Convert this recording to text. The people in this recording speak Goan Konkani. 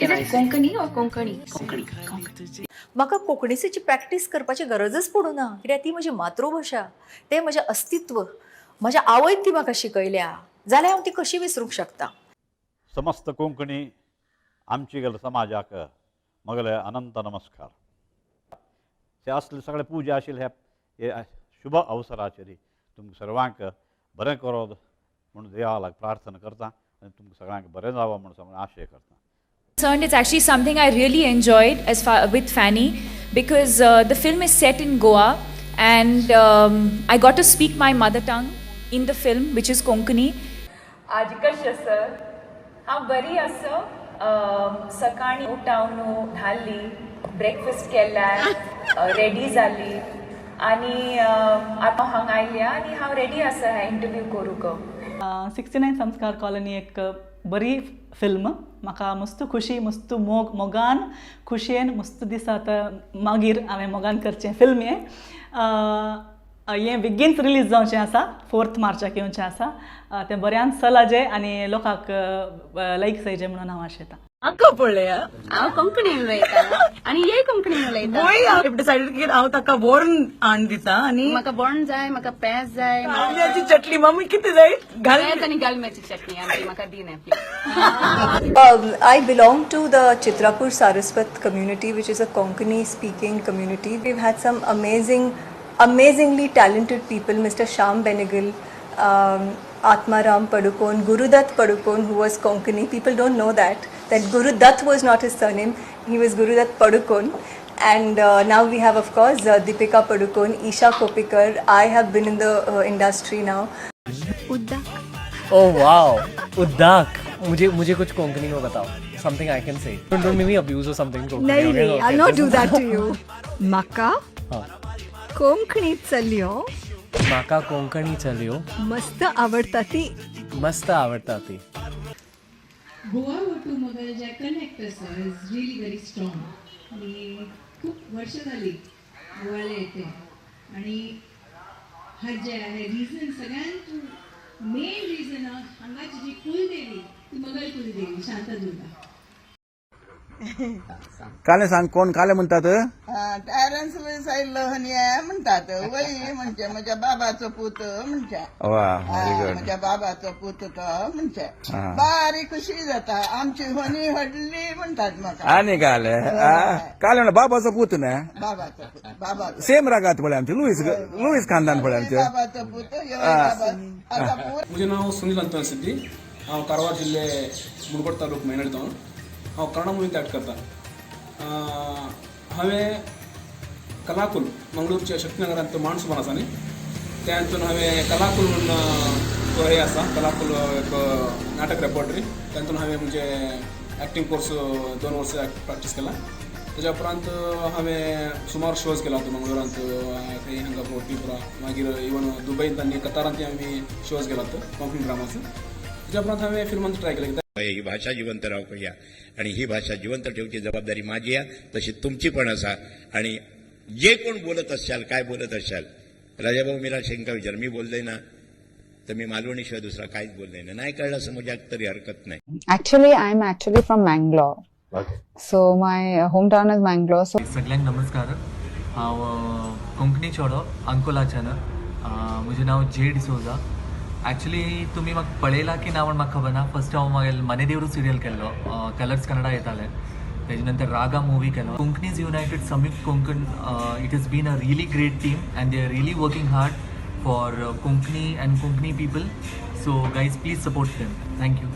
Is can I it say? Konkani or Konkani? Konkani. म्हाका कोंकणीची प्रॅक्टीस करपाची गरजच पडूं ना, कित्याक ती म्हजी मातृभाशा, तें म्हजें अस्तित्व. म्हज्या आवयन ती म्हाका शिकयल्या जाल्यार हांव ती कशी विसरूंक शकता? समस्त कोंकणी आमची गेल समाजाक मगले अनंत नमस्कार. ते असले सगळे पूजा आशिल्ले ह्या शुभ अवसराचेर तुमकां सर्वांक बरें करो म्हूण देवाक प्रार्थना करता आनी तुमकां सगळ्यांक बरें जावं म्हूण सगळें आशय करता. Concerned, it's actually something I really enjoyed as far with Fanny because the film is set in Goa and I got to speak my mother tongue in the film, which is Konkani. आज कशें सर? हांव बरी आसा. सकाळीं उठावन न्हाली, ब्रेकफास्ट केलां, रेडी जाली आनी आतां हांगा आयल्या आनी हांव रेडी आसा हें इंटरव्यू करूंक. 69 संस्कार कॉलनी एक बरी फिल्म. म्हाका मस्त खुशी, मस्त मोग, मोगान खुशयेन मस्त दिसा. आतां मागीर हांवें मोगान करचें फिल्म हें. हें बेगीनच रिलीज जावचें आसा, 4 मार्चाक येवचें आसा. तें बऱ्यान चलाजें आनी लोकांक लायक जायचें म्हणून हांव आशेतां. हांव पळया. हांव कोंकणी उलयता आनी हे कोंकणी उलयता. हांव डिसायडेड की हांव ताका बोर्न हाडून दिता आनी म्हाका बोण जाय, म्हाका पेज जाय. गालम्याची चटणी मम्मी कितें जाय घाल. पेज आनी गालम्याची चटणी आमची म्हाका दी न्ही. I belong to the Chitrapur Saraswat community, which is a Konkani speaking community. We've had some amazing, amazingly talented people, Mr. Sham Benegal, Atmaram Padukone, Gurudutt Padukone, who was Konkani. People don't know that Guru Dutt was not his surname, he was Gurudutt Padukone. And now we have, of course, Deepika Padukone, Isha Kopikar. I have been in the industry now. Oh wow, उद्दाक. मुझे मुझे कुछ कोंकणी में बताओ, something I can say. Don't make me abuse or something. नाही नाही, I not do that to you. म्हाका कोंकणी चलयो माका कोंकणी चलयो मस्त आवडटा ती. मस्त आवडता ती. गोवा टू मगल जे कनेक्ट आसा is really very strong. आणि खूप वर्ष झाली गोव्याला येते आणि हा जे आहे रिझन, सगळ्यांत मेन रिझन, हांगाची जी कुलदेवी ती मगल कुलदेवी शांतादुर्गा. काले सांग, कोण काले म्हणतात? टॅरन्स लुईस लहनिया म्हणतात वय, म्हणजे म्हज्या बाबाचो पूत म्हणजे. वा, व्हेरी गुड. म्हज्या बाबाचो पूत तो म्हणजे बारीक खुशी जाता, आमची होनी व्हडली म्हणतात म्हाका. आनी काले काले म्हणल्यार बाबाचो पूत न्ही? बाबाचो पूत, बाबाचो. सेम रागात पळय आमचे, लुईस लुईस खानदान पळय आमचे. बाबाचो पूत ह्यो बाबा आतां पूत. म्हजें नांव सुनील अंतन सिद्दी. हांव कारवार जिल्ले मुरगोड तालुक मैनड जावन हांव कन्नडा मुवींत एक्ट करता. हांवें कलाकुल मंगळूरच्या शक्तीनगरांत माणसुमान आसा न्ही, त्या हातून हांवें कलाकुल म्हणून तो हे आसा, कलाकुल एक नाटक रेपर्टरी, तातूंत हांवें म्हजें एक्टींग कोर्स 2 वर्सां प्रॅक्टीस केला. तेज्या उपरांत हांवें सुमार शोज केला मंगळुरांत, थंय हांगा भोंवती, मागीर इवन दुबयंत आनी कतारांत आमी शोज केलात कोंकणी ड्रामास. तेज्या उपरांत हांवें फिल्मांत ट्राय केलें. ही भाषा जिवंत रावूया आणि ही भाषा जिवंत ठेवची जबाबदारी माझी आहे, तशी तुमची पण असा. आणि जे कोण बोलत असाल, काय बोलत असाल, राजाभाऊ मीरा शंका विचार, मी बोललोय ना तर मी मालवणीशिवाय दुसरा काहीच बोललोय ना. नाही कळलं समजाक तरी हरकत नाही. Actually, I'm actually from Mangalore. So my hometown is Mangalore. So सगळ्यांक नमस्कार. हांव कोंकणी चेडो अंकोलाच्यान. म्हजें नांव जे डिसोजा. ॲक्च्युली तुमी म्हाका पळयला की ना म्हण म्हाका खबर ना. फर्स्ट हांव मागीर मने देवरू सिरियल केल्लो, कलर्स कन्नडा येतालें. तेजे नंतर रागा मुवी केलो. कोंकणीज युनायटेड संयुक्त Konkan, it is been a really great team and they are really working hard for Konkani and Konkani people. So guys, please support them. Thank you.